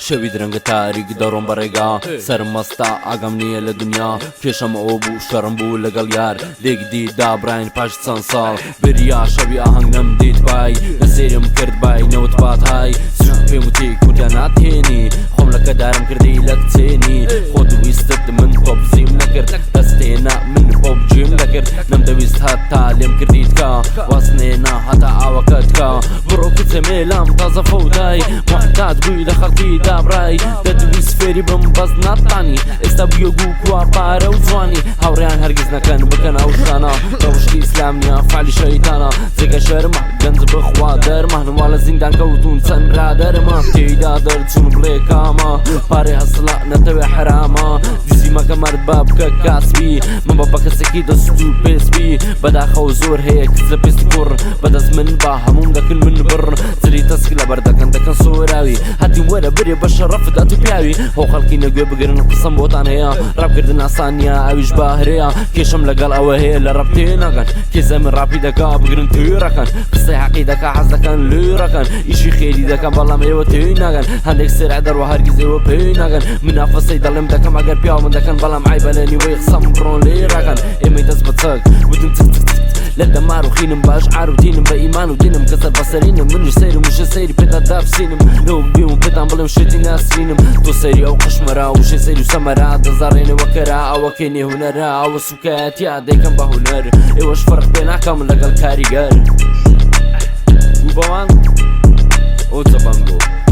شەوی درەنگە تاریک دەڕۆم بە ڕێگا سەرم مەستە ئاگام نییە لە دنیا کێشەم ئەوە بوو شەڕم بوو لەگەڵ یار لێک دی دابراین پاش چەند ساڵ بریا شەوی ئاهەنگ نەم دیت بای لە سێرم کرد بای نەوت بات های سوک پێم وتی کوردە ناتێنی خۆم لەکە دارم کردی لە کچێنی خۆت ویستت من تۆپزیم نەکرد دەستێنا من پۆپجیم دەکرد نەمدەویست هەتا لێم کردی تکا وازنێنا هەتا ئاوەکە تکا بڕۆ کچێ مێلام تازە فەودای موعتاد بووی لە خەڵکی دابڕای دەتویست فێری بم بەس ناتانی ئێستا بوویە گوو کوا پارە و جوانی هاوڕێیان هەرگیز نەکەن بکەن ئەو شتانە ڕەوشتی ئیسلام نییە فعلی شەیتانە جگە شەرمە گەنج بخوا دەرمە وا لە زیندان کەوتون چەند برادەرمە تێیدا دەرچوون بڵێ کامە پارەی هەسڵە نەتەوێ حەرامە دزیمەکە مەرد با بکە کاسبی من بە کەسێکی دەست و پێسبی بەداخەوە زۆر هەیە کچ لە پێست کوڕ بەدەست من با هەمووم دەکەن من بڕ جلی تەسک لەبەر دەکەن دەکەن سۆراوی هەتی وەرە برێ بە شەڕەفت ئەتو پیاوی هۆ خەڵکی نەگوێ بگرن قسەم بۆتان هەیە ڕاپکردن ئاسان نییە ئەویش بەهرەیە کێشەم لەگەڵ ئەوە هەیە لە ڕەپ تێناگەن کێ زەمن ڕاپی دەکا بگرن تێڕەکەن قسەی حەقی دەکا حەز دەکەن لێڕەکەن ئیشی خێری دەکەن بەڵام ئێوە تێی ناگەن هەندێک سرع دەڕوا هەرگیز ئێوە پێی ناگەن منافەسەی دەڵێم دەکەم ئەگەر پیاو من دەکەن بەڵام عیبە لە نیوەی قسەم بڕۆن لێڕەکەن ئێمەی دەست بە چەک وتم چک چک چک لە دەمار و خینم باش عار و دینم بە ئیمان و دینم کە سەر بەسەرینم منیش سەیرم وشە سەیری پێتا دابسینم لەوەک بیم و پێتان بڵێم شێتی ناسرینم تۆ سەیری ئەو قشمەرا وشەی سەیر و سەمەرا دەزاڕێنەوە کەرا ئەوە کەینێ هونەرە ئەوە سوکایەتیە دەیکەم بە هونەر ئێوەش فەرق پێ ناکەم لەگەڵ کاریگەر بوو بەوان ئۆ جەبەنگۆ.